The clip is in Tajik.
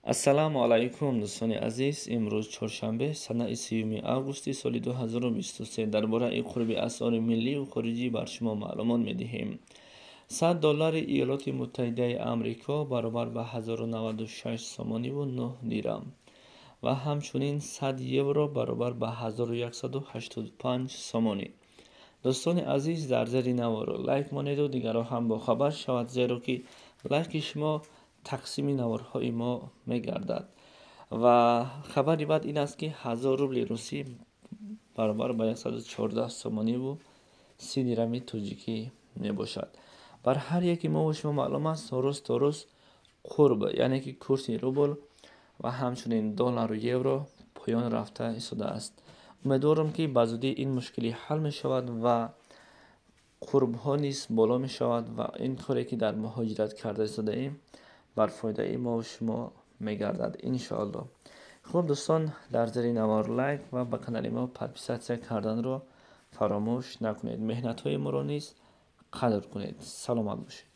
Ассалому алайкум, дӯстони азиз. Имрӯз чоршанбе, санаи 30 августи соли 2023. Дар бораи қурби асъори миллию хориҷӣ бар шумо маълумот медиҳем. 100 доллари Иёлоти Муттаҳидаи Амрико баробар ба 1096 сомониву 9 дирам ва ҳамчунин 100 евро баробар ба 1185 сомонӣ. Дӯстони азиз, дар зери наворо лайк монеду дигарро ҳам бохабар шавад, зеро ки лайки шумо тақсими наворҳои мо мегардад. Ва хабари бад ин аст, ки 1000 рубли русӣ баробар ба 114 сомониву 30 дирами тоҷикӣ мебошад. Бар ҳар яке мову шумо маълум аст, рӯз то рӯз қурб, яъне ки курси рубл ва ҳамчунин доллару евро поён рафта истодааст. Умедворам, ки ба зудӣ ин мушкилӣ ҳал мешавад ва қурбҳо низ боло мешавад ва ин коре, ки дар муҳоҷират карда истодаем, бар фоидаи мову шумо мегардад, иншоалло. Хуб, дӯстон, дар зери навор лайк ва ба канали мо подписаться карданро фаромӯш накунед. Меҳнатҳои моро низ қадр кунед. Саломат бошед.